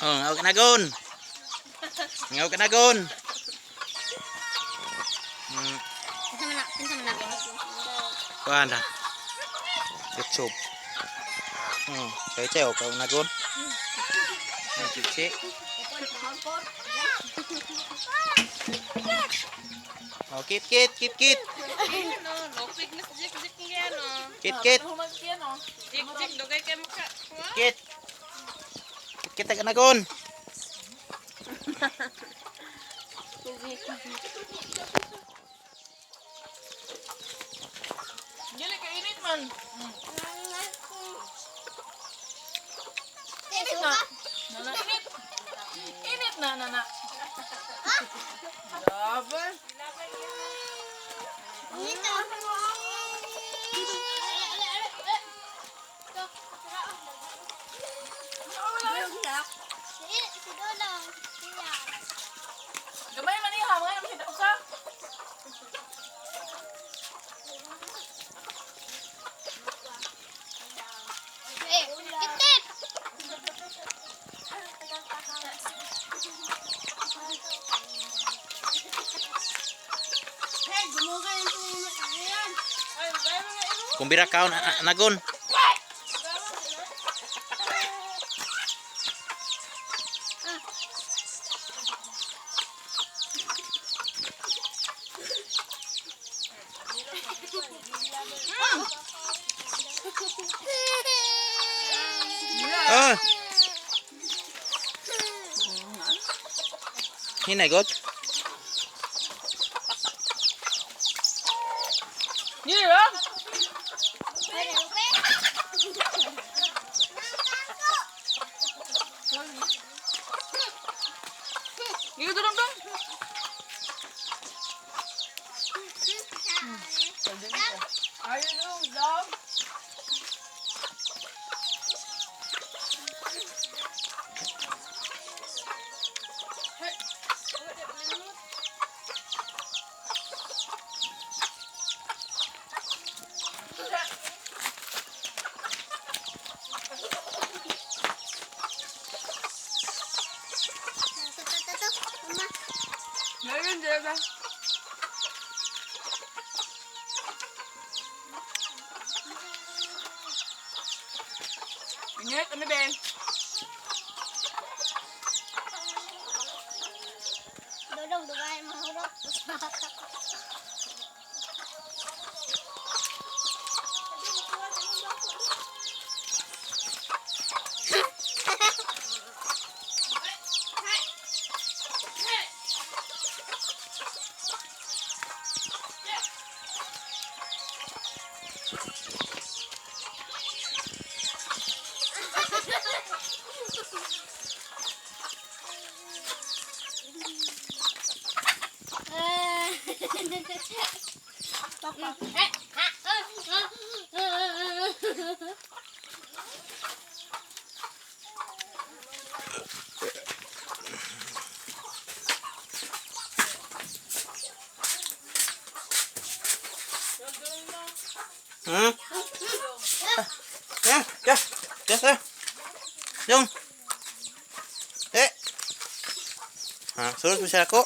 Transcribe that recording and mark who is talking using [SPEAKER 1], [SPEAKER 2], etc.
[SPEAKER 1] Oh, ngaw ka nagon. Ngaw ka nagon.
[SPEAKER 2] Kinsa man na? Kinsa man na?
[SPEAKER 1] Kuan na. YouTube. Chay chay ka nagon. Chichi. Oh, kit kit kit kit.
[SPEAKER 3] Ano, lopig na si Jik Jik nga no.
[SPEAKER 1] Kit kit.
[SPEAKER 3] Jik Jik, dugay kay maka.
[SPEAKER 1] Kit. Kit kit ka nagon.
[SPEAKER 3] Dili kay init man.
[SPEAKER 2] Init na.
[SPEAKER 3] Nana init. Init na nana. Grabe.
[SPEAKER 2] Init. Si Dulong. Siya.
[SPEAKER 3] Gamay man iha, mga naman kita usa.
[SPEAKER 2] Eh, kitip!
[SPEAKER 1] Kumbira ka nagon. Ah. Hinay god.
[SPEAKER 3] Dili ra. Dili dong dong. Ayun dong, dong. Ayun, dili ba? Ingat kami, Ben.
[SPEAKER 2] Dulong, dugay mahurot.
[SPEAKER 1] Ya, ya, ya, ya. Jong. Eh. Ha, sulod mo siya ako.